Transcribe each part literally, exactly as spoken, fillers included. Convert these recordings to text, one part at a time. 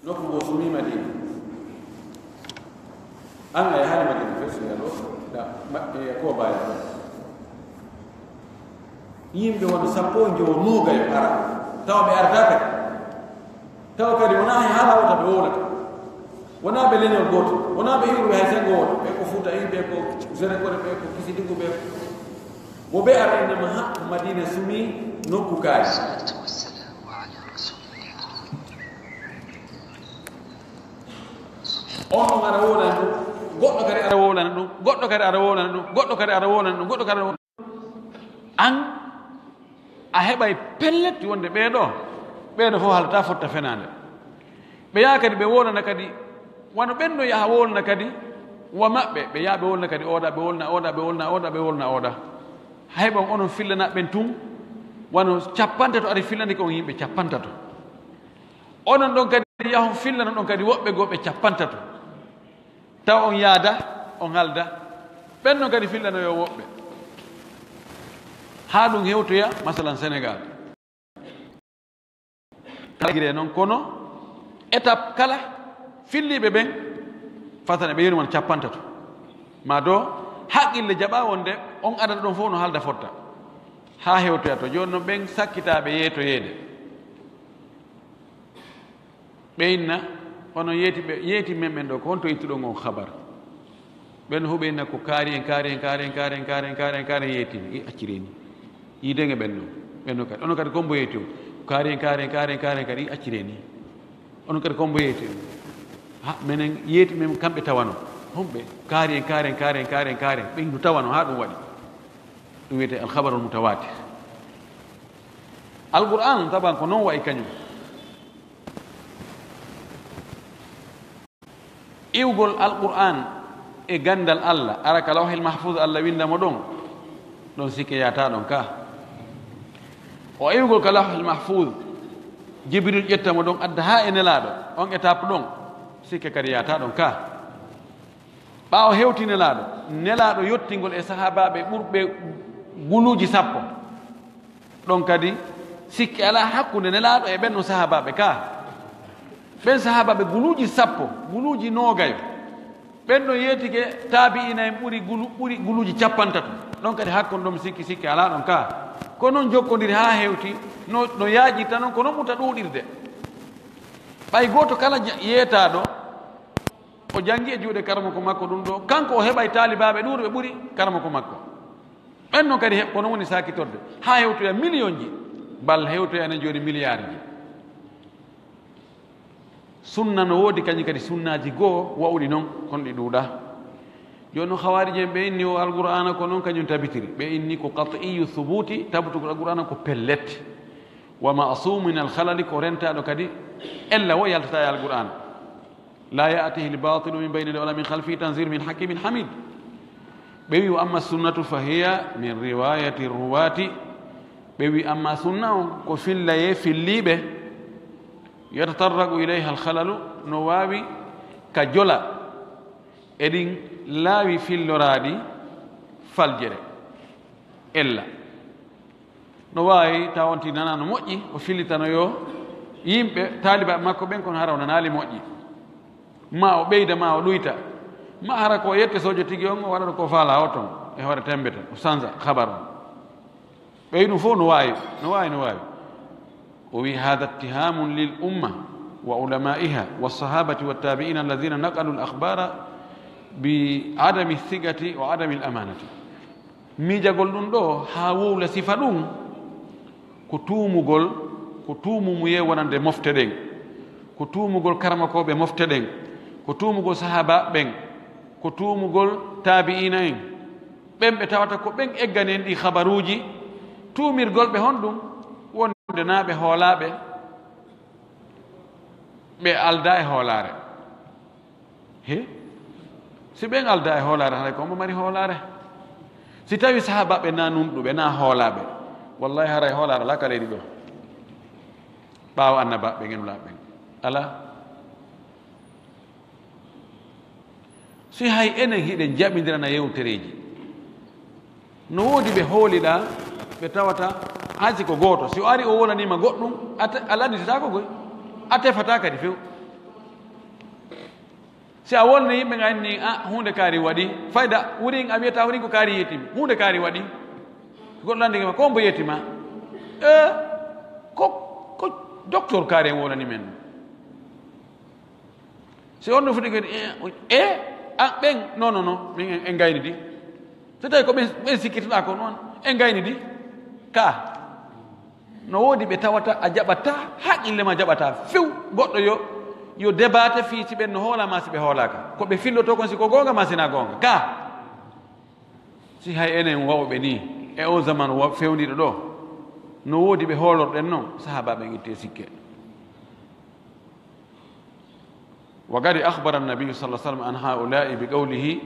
Nokku goo sumii Madiina. An a yahaali Madiina fay, sumii ɗoo, da, ma-, e, ko baya. Yimɓe wano sappo e jowo, noogayo ara. Tawa ɓe ardaaka. Tawa kadi wonaa hay haala wota ɓe wowlata. Wonaa ɓe leñol gootol. Wonaa ɓe iwruɓe hay sengo wooto. Ɓe ko Fuuta en, ɓe ko Serekore, ɓe ko Kisidigu, ɓe ko. Mo ɓe ara innama ha Madiina sumii nokku kaari. On on ara wowlana ɗum, goɗɗo kadi ara wowlana ɗum, goɗɗo kadi ara wowlana ɗum, goɗɗo kadi ara wowlana ɗum, goɗɗo kadi ara wowlana ɗum. An a heɓay pellet wonde ɓee ɗoo, ɓee ɗoo fof haalata fotta fenaande. Ɓe yaha kadi ɓe wowlana kadi, wano ɓen no yaha wowlana kadi wa maɓɓe, ɓe yaha ɓe wowlana kadi ooɗa, ɓe wowlana ooɗa, ɓe wowlana ooɗa, ɓe wowlana ooɗa. Hay ɓe on, onon fillana ɓen tun, wano cappantato ari fillani ko on yimɓe cappantato. Onon ɗon kadi yahon fillano ɗon kadi woɓɓe goo ɓe cappantato. Tawa on yaada, on halda. Ɓen non kadi fillanoyo woɓɓe. Haa ɗum hewtoya, masalan, Senegal. Kala gire non, kono étape kala filliiɓe ɓen, fasana ɓe yoni won cappantato. Ma do haqqille jaɓa wonde on adada ɗon fof no halda fotta. Haa hewtoya to jooni non ɓen sakkitaaɓe yeetoyeede. Ɓe inna, onon yeeti ɓe, yeeti men ɓen ɗo, ko honto ittuɗon on habar? Ɓen huɓe inna ko kaari en, kaari en, kaari en, kaari en, kaari en, kaari en, kaari en yeetini. I accireni. Yiiden e ɓen non. Ɓen non kadi. Onon kadi ko mbo yeeti on? Kaari en, kaari en, kaari en, kaari en kadi, i accireni. Onon kadi ko mbo yeeti on? Ha, menen yeeti men kamɓe tawano. Homɓe? Kaari en, kaari en, kaari en, kaari en, kaari en. Ɓen no tawano haa ɗum waɗi. Ɗum wiyetee alhabarul mutawaatir. Alqur'aan taban ko non wa'i kañum. Iwgol Alqur'aan e ganndal Alla, ara ka Lawhil Mahfuuz Alla winnda mo ɗon, ɗon sikke yaata ɗon ka. O iwgol ka Lawhil Mahfuuz, Jibril ƴetta mo ɗon, adda haa e Nelaaɗo, on étape ɗon, sikke kadi yaata ɗon ka. Ɓaawo hewti Nelaaɗo, Nelaaɗo yottingol e sahaabaaɓe ɓurɓe guluuji sappo. Ɗon kadi, sikke alaa hakkunde Nelaaɗo e ɓen ɗon sahaabaaɓe ka. Ɓen sahaabaaɓe guluuji sappo, guluuji noogayo. Ɓen ɗon yeetike taabi'iina en ɓuri gulu-, ɓuri guluuji cappantato. Ɗon kadi hakkunde ɗon sikki, sikke alaa ɗon ka. Ko non jokkondiri haa hewti, no, no yaajirta non, ko non ɓurta ɗuuɗirde. Ɓay gooto kala ja-, yeetaaɗo, o janngi e juuɗe karamoko makko ɗum ɗo, kanko o heɓay taalibaaɓe ɗuuɗuɓe ɓuri karamoko makko. Ɓen non kadi heɓ-, kono woni saakitorde, haa hewtoya miliyonji, bal hewtoya enen jooni miliyaarji. Sunna no woodi kañum kadi sunnaaji goo wa'uɗi non, kono ɗi ɗuuɗaa. Jooni non Hawaariji en ɓe inni o Alqur'aana ko non kañum tabitiri. Ɓe inni ko qat'iyyu thubuuti, tabitugol Alqur'aana ko pellet. Wa ma'suumun min al-khalali, ko rentaaɗo kadi ella wo yaltataa e Alqur'aana. لا يأتيه الباطل من بين يديه ولا من خلفه تنزيل من حكيم حميد. Ɓe wi, وأما السنة فهي من رواية الرواة. Ɓe wi, amma sunna on ko fillayee filliiɓe. يتطرق إليها الخلل, no waawi ka jola e ɗin laawi filloraaɗi faljere, ella. No waawi tawa on tigi nanaano moƴƴi, o fillitano yo yimɓe, taalibaaɓe makko ɓen, kono hara o nanaali moƴƴi. Maa o ɓeyda, maa o ɗuyta. Maa hara ko o yette soojo tigi on, o waɗata ko faalaa o ton, e hoore tembeta, o sansa habar on. Ɓey ɗum fof no waawi, no waawi, no waawi. O wi, هذا اتهام للأمة وعلمائها والصحابة والتابعين الذين نقلوا الأخبار بعدم الثقة وعدم الأمانة. Miijagol ɗum ɗoo haa wowla sifa ɗum, ko tuumugol, ko tuumumuyee wonande mofte ɗen, ko tuumugol karamokooɓe mofte ɗen, ko tuumugol sahaabaaɓe ɓen, ko tuumugol taabi'iina en, ɓen ɓe tawata ko ɓen eggani en ɗii habaruuji, tuumirgol ɓe honɗum? Wonde naa ɓe hoolaaɓe, ɓe aldaa e hoolaare. He? Si ɓen aldaa e hoolaare, haray ko omo mari hoolaare. Si tawii sahaabaaɓe naa nunɗuɓe, naa hoolaaɓe, wallahi haray hoolaare alaa ka leydi ɗoo. Ɓaawo annabaaɓe ɓen e nulaaɓe ɓen. Alaa. Si hay enen hiɗen jaɓindirana yewtereeji, no woodi ɓe hooliɗaa, ɓe tawata hay si ko gooto, si o ari o wolaniima goɗɗum, a te-, a lannitataako koy, a tefataa kadi few. Si a wonno yimɓe nga inni, "Ah, huunde kaari waɗi." Fayda, wurin a wiyata, "Wurin ko kaari yeetii mi." Huunde kaari waɗi. Goɗɗo landike ma, "Ko hombo yeetii ma?" "Eh, ko, ko docteur kaari en wonani men." Si on no foti kadi, "Eh, eh, ah, ɓen, non, non, non, min en, en gaynidi." So tawi ko ɓen, ɓen sikkitoɗaa ko non, en gaynidi. Ka. No woodi ɓe tawata a jaɓataa, haqqille ma jaɓataa few. Goɗɗo yo, yo debaate fii si ɓen no hoola ma si ɓe hoolaaka. Ko ɓe fillotoo kon si ko goonga ma si naa goonga. Ka. Si hay enen wawɓe nii, e on zamanu wa-, fewndiiɗo ɗoo, no woodi ɓe hoolorɗen non, sahaabaaɓe ɓen ittee sikke. Wa qad akhbara an-nabiyyu sallallahu alayhi wa sallam an ha'ula'i bi qawlihi,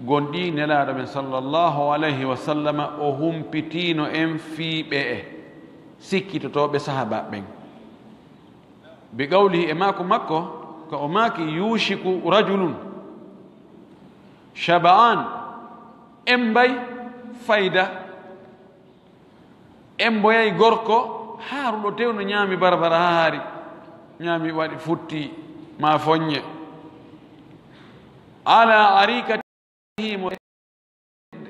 gonɗii Nelaaɗo men sallallahu alayhi wa sallama o humpitiino en fii ɓe'e sikkitotooɓe sahaabaaɓe ɓen. Bi qawlihi, e maaku makko, ko o maaki, "Yushiku rajulun shaba'an, en mbay fayda." En mboyay gorko haaruɗo tew no ñaami barbara haa haari, ñaami waɗi futti maa foññe. Ala arikatihi mo,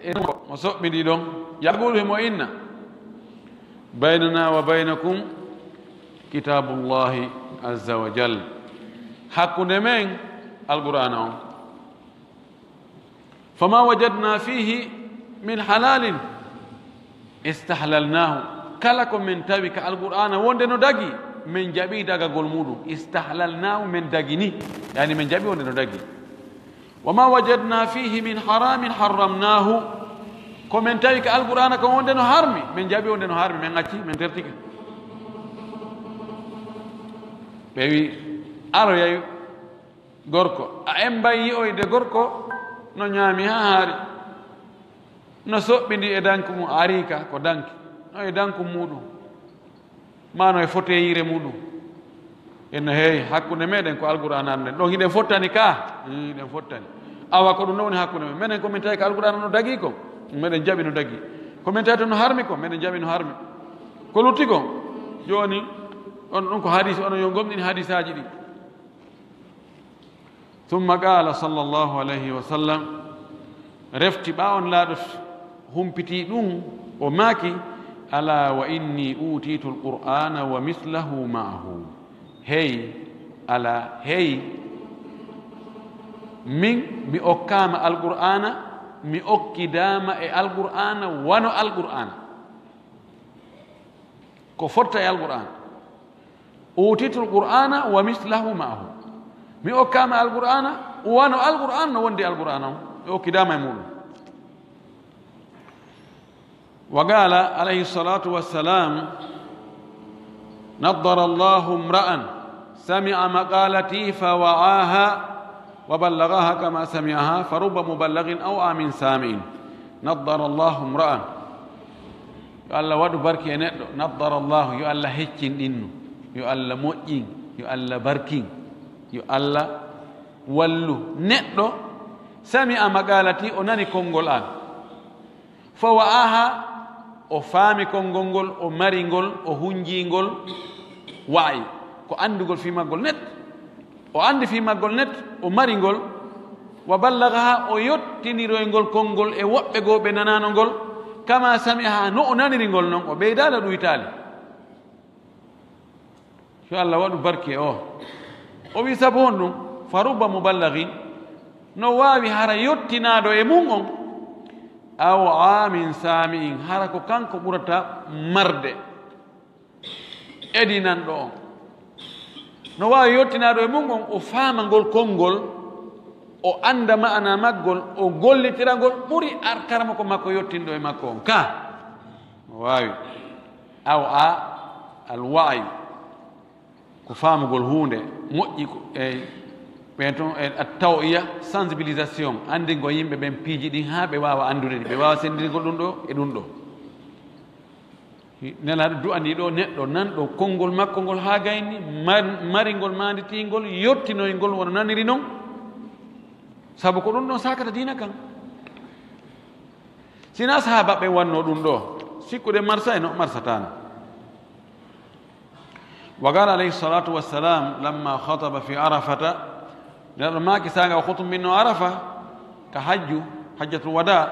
e mo soɓɓiɗi ɗon, yaqulu himo inna, "Baynana wa baynakum kitabullahi azza wa jal." Hakkunde men Alqur'aana on. Fama wajadna fihi min halalin istahlalnahu. Kala ko men tawi ka Alqur'aana wonde no dagi, men jaɓi dagagol muɗum. Istahlalnahu, men dagini. Yani men jaɓi wonde no dagi. Wama wajadna fihi min haramin harramnahu. Ko men tawi ka Alqur'aana ko wonde no harmi, men jaɓi wonde no harmi, men acci, men tertike. Ɓe wi, aroyay gorko. A en mbay yi'oyde gorko no ñaami haa haari, no soɓɓindi e danki mum, arika ko danki, no e danki muɗum, maa no e foteeyire muɗum. En no heewi hakkunde meɗen ko Alqur'aana nden. Ɗon hiɗen fottani ka? Ii, hiɗen fottani. Awa ko ɗum ɗon woni hakkunde men. Menen ko min tawi ko Alqur'aana no dagii ko, meɗen jaɓi no dagii. Ko min tawi to no harmi ko, meɗen jaɓi no harmi. Ko lutti ko? Jooni, on ɗum ko hadiis, onon yo gomɗin hadiisaaji ɗin. Summa qaala sallallahu alayhi wa sallam, refti ɓaawo Nelaaɗo humpitii ɗum, o maaki, "Alaa wa innii uutiitul qur'aana wa mislahu ma'ahu." Hey, alaa, hey, min mi okkaama Alqur'aana, mi okkidaama e Alqur'aana, wano Alqur'aana. Ko fotta e Alqur'aana. Uutiitul qur'aana wa mislahu ma'ahu. Mi okkaama Alqur'aana, wano Alqur'aana no wondi Alqur'aana on. Mi okkidaama e muɗum. Wa qaala alayhi salatu wassalam, "Naddara Allahu imra'an sami'a maqalati fa wa'aha wa ballaghaha kama sami'aha, fa rubba muballighin aw amin sami'in. Naddara Allahu imra'an." Yo Allah waɗu barki e neɗɗo. Naddara Allahu, yo Allah heccin ɗinnu, yo Allah moƴƴin, yo Allah barkin, yo Allah wallu neɗɗo. Sami'a maqalati, o nani konngol an. Fa wa'aha, o faami konngol ngol, o mari ngol, o hunjii ngol, wa'i, ko anndugol fii maggol net. O anndi fii maggol net, o mari ngol. Wa ballagaha, o yottiniroy ngol konngol e woɓɓe goo ɓe nanaano ngol, kama sami'aha, no o naniri ngol non, o ɓeydaali, o ɗuytaali. Yo Allah waɗu barke o. O wi, sabu honɗum? Fa rubba muballighin, no waawi hara yottinaaɗo e mum on, aw amin sami'in, hara ko kanko ɓurata marde, edinanɗo on. No waawi yottinaaɗo e mum on, o faama ngol konngol, o annda ma'ana maggol, o gollitira ngol, ɓuri ar-, karamoko makko yottinɗo e makko on ka. No waawi. Aw a, al-wa'yu, ko faamugol huunde, moƴƴi ko, e ɓen ton, e at-taw'iya, sensibilisation, anndingol yimɓe ɓen piiji ɗin haa ɓe waawa anndude ɗi, ɓe waawa senndirgol ɗum ɗo e ɗum ɗo. Nelaaɗo du'anii ɗo neɗɗo nanɗo konngol makko ngol haa gayni, mar-, maringol maanditiingol, yottinoyngol wano naniri non, sabu ko ɗum ɗon saakata diina kan. Sinaa sahaaba ɓen wannoo ɗum ɗo, sikkude marsay no, marsataano. Wa qaala alayhi salatu wassalam lamma khataba fi Arafata, Nelaaɗo maaki saanga o hutumbinno Arafa ka hajju, hajjatul wadaa,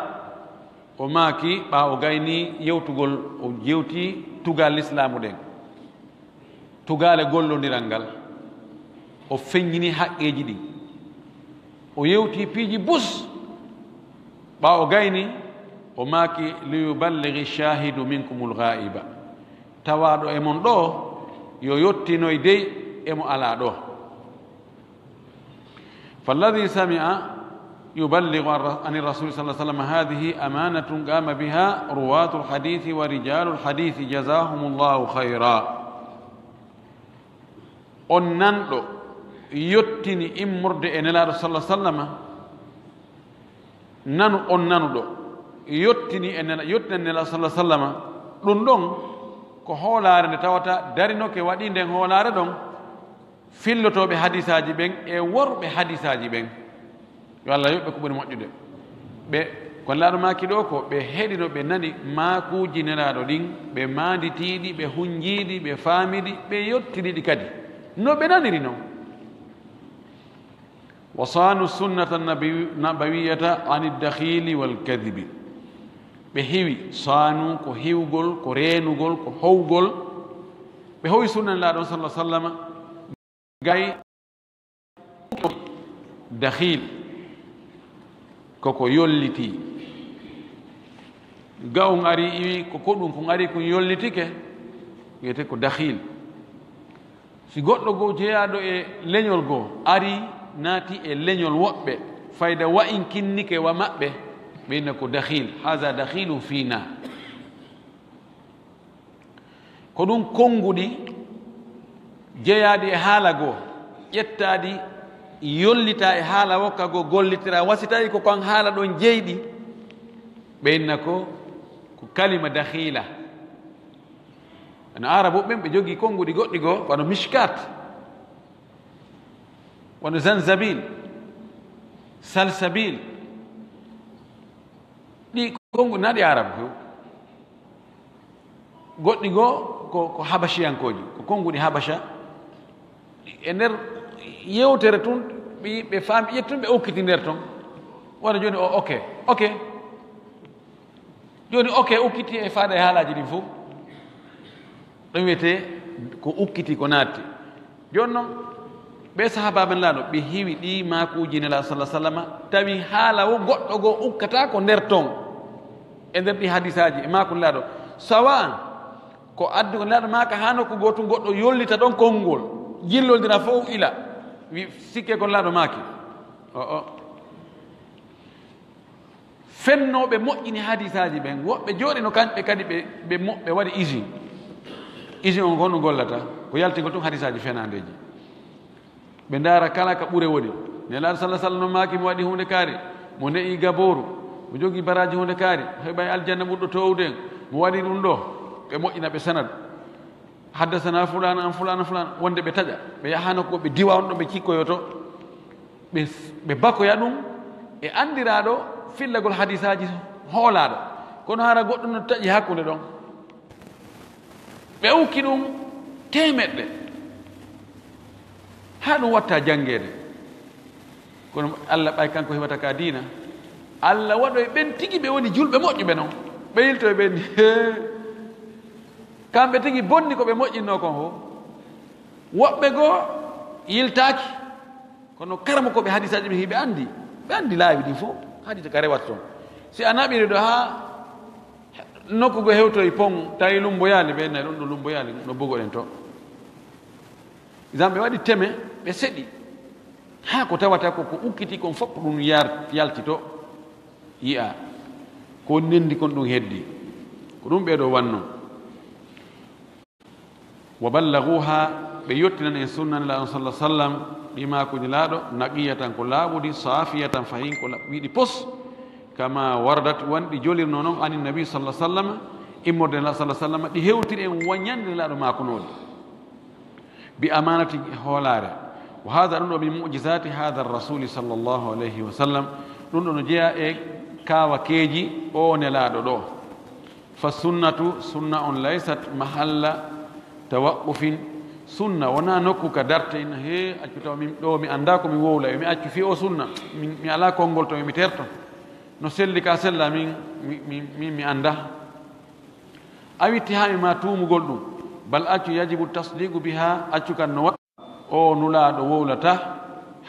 o maaki ɓaawo gayni yewtugol, o yewti tugal lislaamu ɗen, tugaale gollondiral ngal, o feññini haqqeeji ɗin, o yewti piiji bus. Ɓaawo gayni, o maaki, "Liyuballighi shaahidu minkumul ghaa'iba." Tawaaɗo e mon ɗoo, yo yottinoy dey e mo alaa ɗoo. فالذي سمع يبلغ عن ر-، عن الرسول صلى الله عليه وسلم هذه أمانة قام بها رواة الحديث ورجال الحديث جزاهم الله خيرا. On nanɗo yottini immorde e Nelaaɗo صلى الله عليه وسلم, nanu on nanuɗo yottini e Nela-, yottinani Nelaaɗo صلى الله عليه وسلم, ɗun ɗon ko hoolaare nde tawata darinoke waɗi nden hoolaare ɗon. Fillotooɓe hadisaaji ɓen e worɓe hadisaaji ɓen, yo Allah yoɓ ɓe ko ɓuri moƴƴude. Ɓe, ko Nelaaɗo maaki ɗoo ko, ɓe heɗino, ɓe nani maakuuji Nelaaɗo ɗin, ɓe maanditii ɗi, ɓe hunjii ɗi, ɓe faami ɗi, ɓe yottini ɗi kadi no ɓe naniri non. وصانوا السنة النبوية عن الدخيل والكذب. Ɓe hiwi, saanu ko hiwgol, ko reenugol, ko howgol. Ɓe howi sunna Nelaaɗo صلى الله عليه وسلم. Gay dakhil, koko yollitii. Ga on ari iwi ko, ko ɗun, kun ari kun yollitike, wiyete ko dakhil. Si goɗɗo goo jeyaaɗo e leñol goo ari naati e leñol woɓɓe, fayda wa'in kinnike wa maɓɓe, ɓe inna ko dakhil, "Haza dakhilun fiina." Ko ɗun konnguɗi jeyaaɗi e haala goo, ƴettaaɗi, yollitaa e haala wokka goo, gollitiraa, wa si tawii ko kan haala ɗon jeyɗi, ɓe inna ko, ko kalima dakhiila. No Aarabuɓe ɓen, ɓe jogii konnguɗi goɗɗi goo, wano mishkat, wano zanzabil, salsabil. Ɗi konnguɗi naa ɗi Aarabu few. Goɗɗi goo ko, ko Habashiyankooji, ko konnguɗi Habasha. E nder yewtere tun, ɓe, ɓe faami, ƴettun, ɓe ukkiti nder ton. Wano jooni o, ok, ok. Jooni, ok, ukkiti e faada e haalaaji ɗin fow. Ɗum wiyetee ko ukkiti, ko naatti. Jooni non, ɓee sahaabaaɓe Nelaaɗo, ɓe hiwi ɗii maakuuji Nelaaɗo, sallallaahu alayhi wa sallam, tawi haala wo goɗɗo goo ukkataa ko nder ton. E nder ɗii hadiisaaji, e maaku Nelaaɗo, sawa'an ko addu ko Nelaaɗo maaka haa nokku goo tun, goɗɗo yollita ɗon konngol, jillondira fow ila, wi-, sikke ko Nelaaɗo maaki. O'o. Fennooɓe moƴƴini hadiisaaji ɓen, woɓɓe jooɗino kamɓe kadi ɓe, ɓe mo-, ɓe waɗi usine. Usine on ko honɗun gollata? Ko yaltingol tun hadiisaaji fenaandeeji. Ɓe ndaara kala ka ɓure woni. Nelaaɗo sallallaahu alayhi wa sallam no maaki mo waɗi huunde kaari, mo ne'i gabooru, mo jogii baraaji huunde kaari, o heɓay aljanna ɓurɗo toowude en, mo waɗi ɗun ɗoo. Ɓe moƴƴina, ɓe sanad. Haddasanaa fulaana an fulaana fulaana, wonde ɓe taƴa, ɓe yaha nokku goo, ɓe diwa on ɗon, ɓe cikkoyoo to. Ɓe, ɓe bakoya ɗun e anndiraaɗo fillagol hadiisaaji hoolaaɗo. Kono hara goɗɗo no taƴi hakkunde ɗon. Ɓe ukki ɗun teemeɗɗe. Haa ɗun watta janngeede. Kono Alla ɓay kanko heɓata ka diina. Alla waɗoy ɓen tigi ɓe woni julɓe moƴƴuɓe non. Ɓe yiltoy ɓen, hee. Kamɓe tigi bonni ko ɓe moƴƴinnoo kon ho. Woɓɓe goo yiltaaki. Kono karamokooɓe hadiisaaji ɓen hiɓe anndi. Ɓe anndi laawi ɗin fow. Hadiisa ka rewata ton. Si a naɓiri ɗoo haa nokku goo hewtoy pon, tawi lumboyaali, ɓe nayi ɗon ɗo lumboyaali, no bugoɗen to. Idan ɓe waɗi teme, ɓe seɗi. Haa ko tawata ko, ko ukkiti kon fow ɗun yar-, yalti to yi'a. Ko nendi kon ɗun heddi. Ko ɗun ɓee ɗoo wanno. Wa ballaghuha, ɓe yottinan en sunna Nelaaɗo sallallaahu alayhi wa sallam, ɗi maaku Nelaaɗo, naqiyatan ko laaɓuɗi, saafiyatan fahin ko laɓ-, wiɗi pos, kama waradat, wano ɗi jolirnoo non, anin nabi sallallaahu alayhi wa sallam, immorde Nelaaɗo sallallaahu alayhi wa sallam, ɗi hewtiri en wa ɲande Nelaaɗo maakunooɗi. Bi amaanatin e hoolaare. Wa haadha, ɗun ɗoo, min mu'jizaati haadha rasuli sallallaahu alayhi wa sallam. Ɗun ɗoo no jeyaa e kaawakeeji oo Nelaaɗo ɗoo. Fa sunnatu, sunna on, laysat mahalla tawaqqufin, Sunna wonaa nokku ka darte, ina, "Hee, accu taw min ɗoo mi anndaa ko mi wowla, yo mi accu fii oo sunna, min, mi alaa konngol to mi terto. No selli ka sella, min, mi, mi, min mi anndaa." Aw ittihaami maa tuumugol ɗum. Bal accu yajibu tasdiqu biha, accu kan no wa-, oo Nulaaɗo wowlata,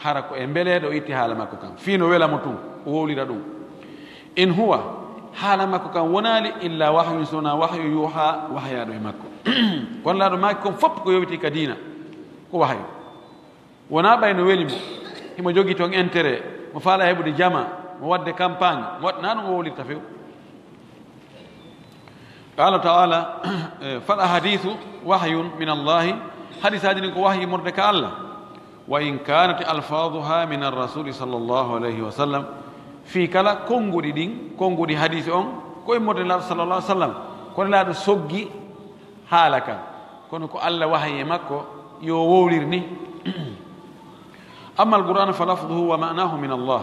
hara ko e mbeleeɗo o itti haala makko kan. Fii no wela mo tun, o wowlira ɗum. In huwa, haala makko kan wonaali illa wahyun, so wonaa wahyu yuuhaa, wahyaaɗo e makko. Kono Nulaaɗo maaki kon fof ko yowitii ka diina, ko wahyu. Wonaa ɓay no weli mo, himo jogii ton intérêt, mo faalaa heɓude jama, mo waɗde campagne, mo waɗ-, naa ɗum o wowlirta few. Qaala taala, eh, "Fal ahadiisu wahyun min Allaahi," hadiisaaji ɗin ko wahyi immorde ka Alla. "Wa in kaanat alfaaduha min arrasuuli sallallaahu alayhi wa sallam," fii kala konnguɗi ɗin, konnguɗi hadiisi on, ko immorde Nelaaɗo sallallaahu alayhi wa sallam, ko Nelaaɗo soggi haala kan, kono ko Alla wahayi e makko, yo wowlir ni. "Amma alqur'aanu fa lafduhu wa ma'naahu min Allah."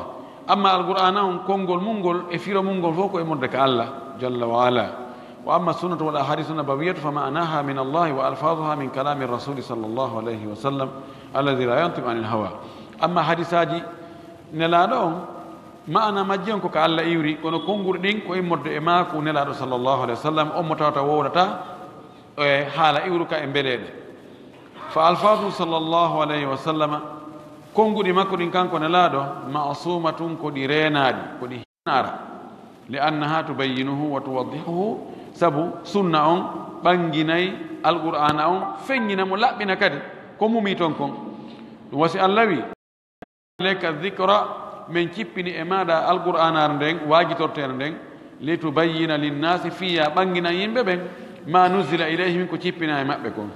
Amma alqur'aana on, konngol mun ngol e firo mun ngol fof ko immorde ka Alla, jalla wa ala. "Wa amma sunnatu wal ahadiisu nabawiyatu fa ma'naaha min Allah wa alfaaduha min kalaami rasuuli sallallaahu alayhi wa sallam, alladhi la yantiqu anil hawa." Amma hadiisaaji Nelaaɗo on, ma'ana majji on ko ka Alla iwri, kono konnguɗi ɗin ko immorde e maaku Nelaaɗo sallallaahu alayhi wa sallam, on mo tawata wowlata e haala iwruka e mbeleeɗe. "Fa alfaaduhu sallallaahu alayhi wa sallama," konnguɗi makko ɗin kanko Nelaaɗo, "ma'suumatun," ko ɗi reenaaɗi, ko ɗi hinaara. "Li annaha tubayyinuhu wa tuwaddihuhu," sabu sunna on ɓanginay alqur'aana on, feññina mo, laɓɓina kadi ko mumii ton kon. Ɗum wasi Alla wi, "Alayka dhikra," men cippini e maaɗa alqur'aanaare nden, waajitorteere nden, "li tubayyina linnaasi," fii yo a ɓanginan yimɓe ɓen, "ma nuzzila ilayhim," ko cippinaa e maɓɓe kon.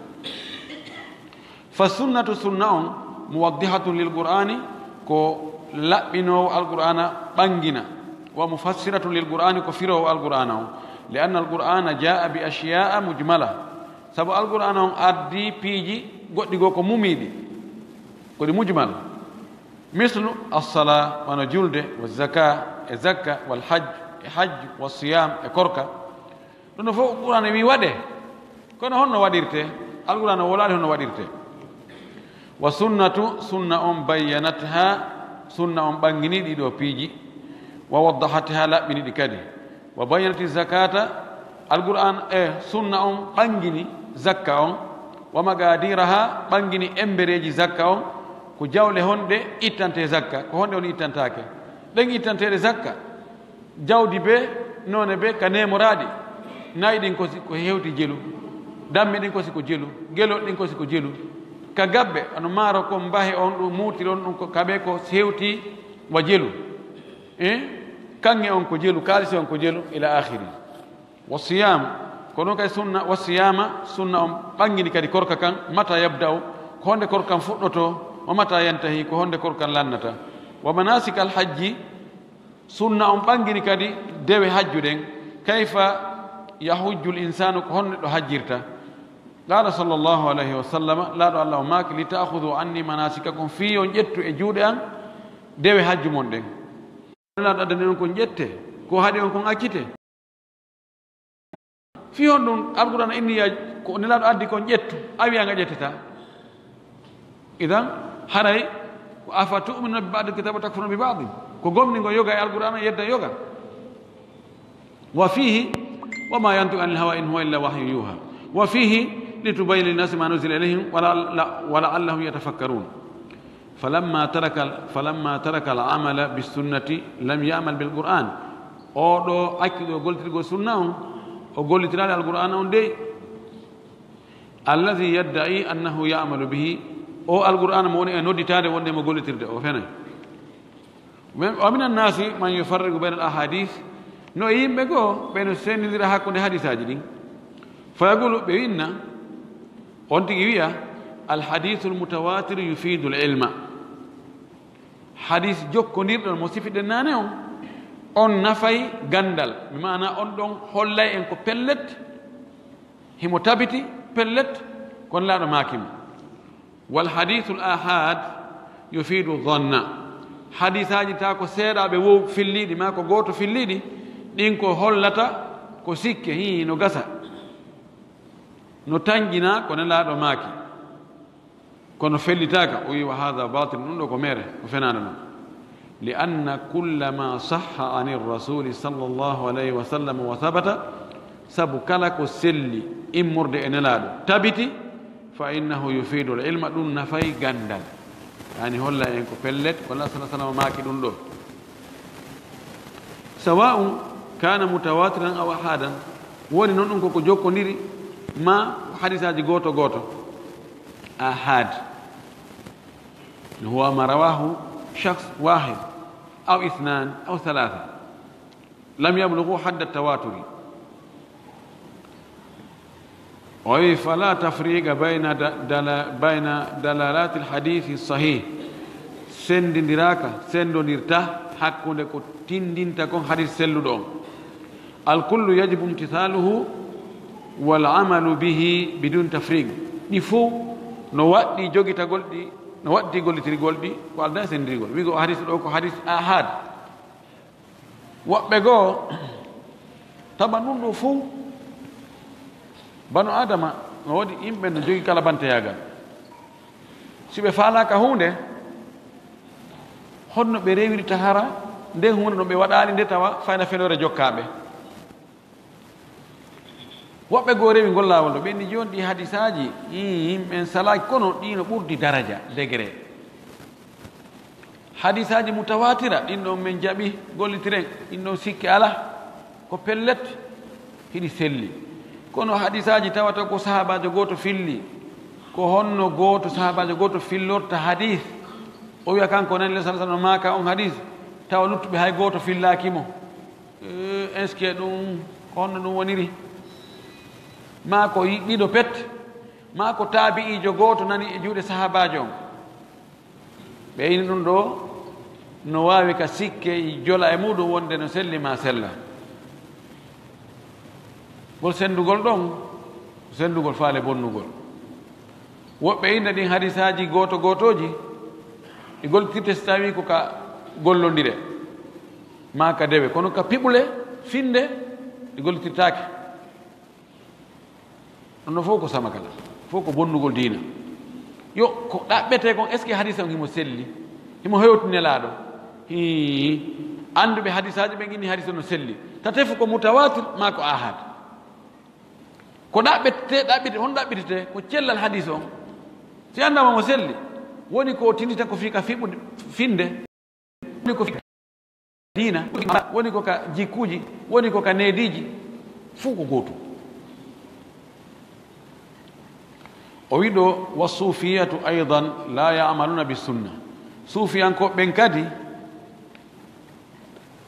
"Fa sunnatu," sunna on, "muwaddihatun lil qur'aani," ko laɓɓinoowo alqur'aana ɓangina, "wa mufassiratun lil qur'aani," ko firoowo alqur'aana on, "li anna alqur'aana jaa'a bi ashiyaa'a mujmala," sabu alqur'aana on ardii piiji goɗɗi goo ko mumiiɗi, ko ɗi mujmal. Mislu as-salaa, wano julde, wa zakaa, e zakka, wal hajj, e hajju, wa siyaam, e korka. Ɗum ɗo fof Qur'aana wi waɗee. Kono honno waɗirtee? Alqur'aana wowlaali honno waɗirtee. Wa sunnatu, sunna on bayyanathaa, sunna on ɓanngini ɗii ɗoo piiji. Wa waddahathaa, laɓɓini ɗi kadi. Wa bayyanati zakata, Alqur'aan e sunna on ɓanngini zakka on, wa maqaadiraha, ɓanngini embereeji zakka on, ko jawle honɗe ittantee zakka, ko honɗe on ittantaake. Ɗen ittanteeɗe zakka, jawdi bee, noone bee, ka neemoraaɗi, na'i ɗin ko si ko hewti jelu, dammi ɗin ko si ko jelu, gelol ɗin ko si ko jelu, ka gabbe, ano maaro kon, mbahe on, ɗum muurtiri on, ɗum ko kaɓe ko hewti wa jelu. Eh? Kaŋŋe on ko jelu, kaalisi on ko jelu, ila aakhiri. Wa siyaam, ko non kay sunna, wa siyaama, sunna on ɓanngini kadi korka kan, mata yabda'u, ko honde korka kan fuɗɗotoo, wa mata yantahi, ko honde korka kan lannata. Wa manaasikal hajji, sunna on ɓanngini kadi dewe hajju ɗen, kayfa yahujjul insaanu, ko honno neɗɗo hajjirta. Qaala sallallaahu alayhi wa sallam, Nelaaɗo Alla o maaki, "Li ta'khudhu anni manasikakum," fii on ƴettu e juuɗe an dewe hajju mon ɗen. Nelaaɗo addani on kon ƴette, ko haɗi on kon accite. Fii honɗun Alqur'aana inni ya ko Nelaaɗo addi kon ƴettu, a wi'an a ƴettetaa? Idan, haray ko, "Afa tu'minuuna bi ba'dil kitaabi wa takfuruuna bi ba'din." Ko gomɗingol yoga e Alqur'aana, yedda yoga. Wa fiihi, "Wa maa yantiqu anil hawaa in huwa illaa wahyun yuuhaa." Wa fiihi, "Litubayyina linnaasi maa nuzzila ilayhim wa la-, la-, wa la'allahum yatafakkaruun." Falammaa taraka, falammaa taraka al-amala bis-sunnati lam ya'mal bil-Qur'aan. Oo ɗoo accuɗo gollitirgol sunna on, o gollitiraali Alqur'aana on dey. Alladhii yadda'i annahu ya'malu bihi, oo Alqur'aana mo woni e nodditaade wonde mo gollitirde, o fenay. Wa mina nnaasi man yufarriqu bayna al-ahaadiis, no e yimɓe goo ɓe no sendindira hakkunde hadiisaaji ɗin. Fa yaquulu, ɓe winna, on tigi wi'a, "Al-hadiisul mutawaatiru yufiidul ilma." Hadiis jokkondirɗo mo sifiɗen naane on, on nafay ganndal, bi maanaa on ɗon hollay en ko pellet, himo tabiti pellet, ko Nelaaɗo maaki mo. "Wal hadiisul aahaad yufiidu zanna." Hadiisaaji taa ko seeɗaaɓe wow filliiɗi, maa ko gooto filliiɗi, ɗin ko hollata ko sikke, hii, no gasa, no tanƴinaa ko Nelaaɗo maaki. Kono fellitaaka, o wi'i, "Wa haadha baatil, ɗun ɗoo ko meere, ko fenaande non." "Li anna kulla ma sahha ani rasuli sallallahu alayhi wa sallam wa thabata," sabu kala ko selli immorde e Nelaaɗo, tabiti, "fa innahu yufiidu al ilma," ɗun nafay ganndal. Yani holla en ko pellet, ko Nelaaɗo sallallahu alayhi wa sallam maaki ɗun ɗoo. Sawa'un kana mutawatiran aw ahadan, woni non ɗun ko ko jokkondiri, ma ko hadisaaji gooto gooto, ahad. Huwa ma rawahu shakhs wahid aw ithnan aw thalatha. Lam yablughu hadda tawaturi. O wi'i, "Fala tafriqa bayna da-, dala-, bayna dalalati l-hadithi sahih." Sendindiraaka, sendondirta hakkunde ko tindinta kon hadis selluɗo on. "Al kullu yajibu imtithaluhu wal amalu bihi bidun tafriq." Ɗi fow no waɗɗi jogitagol ɗi, no waɗɗi gollitirgol ɗi, ko aldaa e sendirgol. Wi'go hadis ɗoo ko hadis ahad. Woɓɓe goo, tawa ɗun ɗoo fow, banu Aadama, no woodi yimɓe no jogii kala banteyaagal. Si ɓe faalaaka huunde, honno ɓe rewirta hara nden huunde no ɓe waɗaali nde tawa fayda feloore jokkaa ɓe? Woɓɓe goo rewi ngol laawol ɗoo, ɓe inni jooni ɗii hadisaaji, ii, yimɓe en salaaki, kono ɗii no ɓurdi daraja, degré. Hadisaaji mutawaatira, ɗin ɗon men jaɓi, gollitiren, ɗin ɗon sikke alaa, ko pellet, hiɗi selli. Kono hadisaaji tawata ko sahaabaajo gooto filli, ko honno gooto, sahaabaajo gooto fillorta hadis, o wi'a kanko nani Nabi sallallahu alaihi wasallam maaka on hadis, tawa luttuɓe hay gooto fillaaki mo? Eh, est-ce que ɗun, ko honno ɗun woniri? Maa ko yi-, ɗiɗo pet, maa ko taabi'iijo gooto nani e juuɗe sahaabaajo on. Ɓe ini ɗun ɗoo, no waawi ka sikke jola e muuɗun wonde no selli maa sella. Ngol sendugol ɗon, sendugol faale bonnugol. Woɓɓe inna ɗin hadisaaji gooto gootooji, ɗi gollitirte si tawii ko ka gollondire, maa ka dewe, kono ka piɓule, finde, ɗi gollitirtaake. Ɗun ɗoo fow ko samakala, fow ko bonnugol diina. Yo, ko ɗaɓɓetee kon, est-ce que hadisa on himo selli? Himo hewti Nelaaɗo? Hii, annduɓe hadisaaji ɓen inni hadisa no selli. Ta tefu ko mutawaatir maa ko ahad. Ko ɗaɓɓetee, ɗaɓɓite-, honno ɗaɓɓitetee? Ko cellal hadis on. Si anndaama mo selli, woni ko o tindita ko fii ka fiɓude, finde, woni ko fii diina, woni ko ka jikkuuji, woni ko ka neediiji, fuu ko gootum. O wi'i ɗoo, "Wa suufiyatu aydan la ya'maluna bi sunna." Suufiyankooɓe ɓen kadi,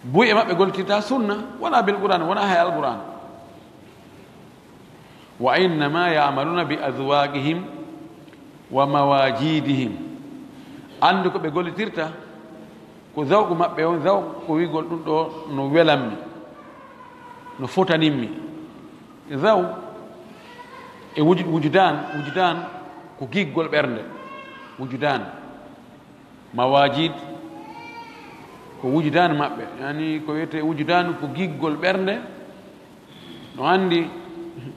buy e maɓɓe gollitirtaa sunna, wala bil Qur'an, wonaa hay Al Qur'an. "Wa innama ya'maluna bi adhwaqihim wa mawajidihim." Anndu ko ɓe gollitirta, ko zawqu maɓɓe on, zawqu ko wi'ugol ɗun ɗoo no welammi, no fotanimmi. Zawq e wujud-, wujudan, wujudan ko giggol ɓernde, wujudan. Mawajid ko wujudan maɓɓe, yani ko wi'etee wujudan ko giggol ɓernde. No anndi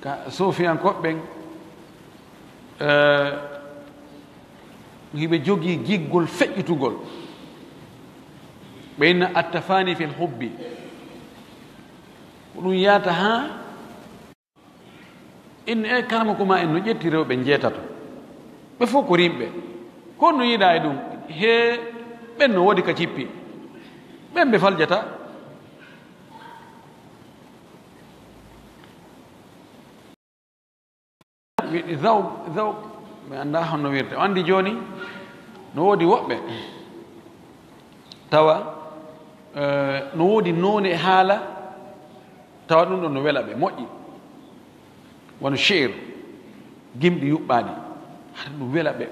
ka suufiyankooɓe ɓen, eh, hiɓe jogii giggol feƴƴutugol. Ɓe inna attafani fil hubbi. Ko ɗun yaata haa Inne, e karamoko maa en no ƴetti rewɓe njeetato. Ɓe fow ko rimɓe. Ko honno yiɗaa e ɗun? Hee, ɓen no woodi ka cippi. Ɓen ɓe faljata. Wiɗi zaw, zaw, mi anndaa honno wi'irte. O anndi jooni, no woodi woɓɓe tawa, eh, no woodi noone e haala, tawa ɗun ɗon no wela ɓe, moƴƴi. Wano shi'ir, gimɗi yuɓɓaaɗi, hara ɗun wela ɓe.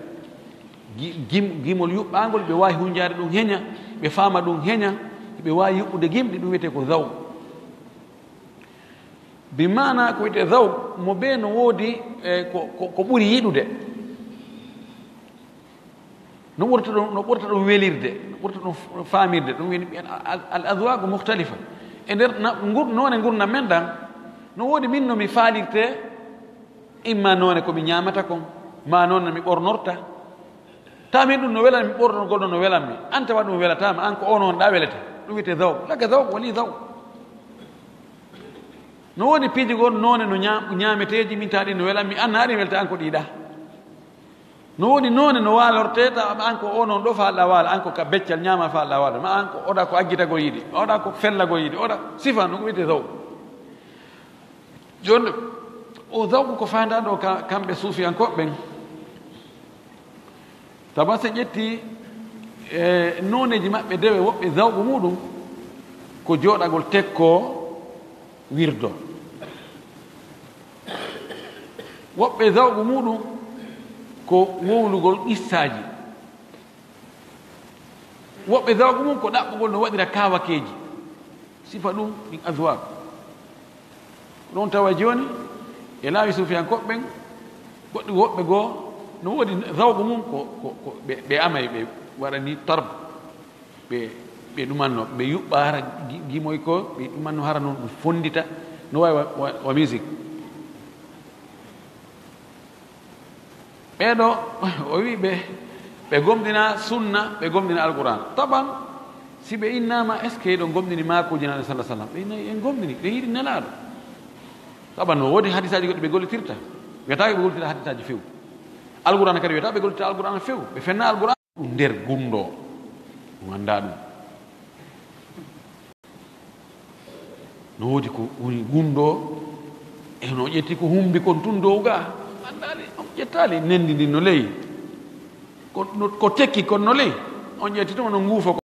Gi-, gim-, gimol yuɓɓaangol, ɓe waawi hunjaade ɗun heña, ɓe faama ɗun heña, ɓe waawi yuɓɓude gimɗi, ɗun wi'etee ko zaw. Bi maanaa ko wi'etee zaw, mo bee no woodi, eh, ko, ko, ko ɓuri yiɗude. No ɓurta ɗun, no ɓurta ɗun welirde, no ɓurta ɗun f-, faamirde, ɗun woni ɓen al, al, al adwaaqu mukhtalifa. E nder na-, ngur-, noone ngurndan men ɗan, no woodi min no mi faalirtee, imma noone ko mi ñaamata kon, maa noone no mi ɓornorta, Tamin ɗum no welanmi, ɓornugol no welanmi. An tawa ɗum welataama, an ko on on ɗa welete. Ɗum wiyetee zawq. Laka zawq, woni zawq. No woodi piiji goo noone no ñaa-, ñaameteeji, min tawa ɗin no welanmi, an na ɗin welata, an ko ɗi yiɗaa. No woodi noone no waalortee, tawa an ko on on ɗo faalɗaa waala, an ko ka beccal ñaama faalɗaa waala, ma an ko oɗa ko aggitagol yiɗi, oɗa ko fellagol yiɗi, oɗa sifa no ko wiyetee zawq. Jooni, o zawqu ko faandaɗo ka, kamɓe suufiyankooɓe ɓen. Tawa si ƴetti, e, nooneeji maɓɓe dewe, woɓɓe zawqu muɗum ko jooɗagol tekkoo wirdo. Woɓɓe zawqu muɗum ko wowlugol qissaaji. Woɓɓe zawqu mum ko ɗaɓɓugol no waɗira kaawakeeji. Sifa ɗum ɗin azwaq. Ɗon tawa jooni, e laawi suufiyankooɓe ɓen, goɗɗi woɓɓe goo, no woodi zawqu mum ko, ko, ko ɓe, ɓe amay, ɓe waɗani tarb, ɓe, ɓe ɗumanno, ɓe yuɓɓa hara gi-, gimoy ko, ɓe ɗumanno hara non ɗum fonndita, no waawi wa, wa, wa musique. Ɓee ɗoo, o wi'i ɓe, ɓe gomɗina sunna, ɓe gomɗina Alqur'aan. Taban, si ɓe innaama, est-ce que hiɗon gomɗini maakuuji Nelaaɗo sallallaahu alayhi wa sallam? Ɓe inna en gomɗini, ɓe yiɗi Nelaaɗo. Taban, no woodi hadisaaji goɗɗi ɓe gollitirta. Wiyataake ɓe gollitirta hadisaaji few. Alqur'aan kadi wiyata ɓe gollitirta Alqur'aan few. Ɓe fenna Alqur'aan. Ɗum nder gunndoo. Ɗum anndaa ɗum. No woodi ko woni gunndoo, e no ƴetti ko humbi kon tun dow gaa. Anndaali, on ƴettaali nenndi ndin no ley. Ko, no, ko tekki kon no ley. On ƴetti tuma no nguufo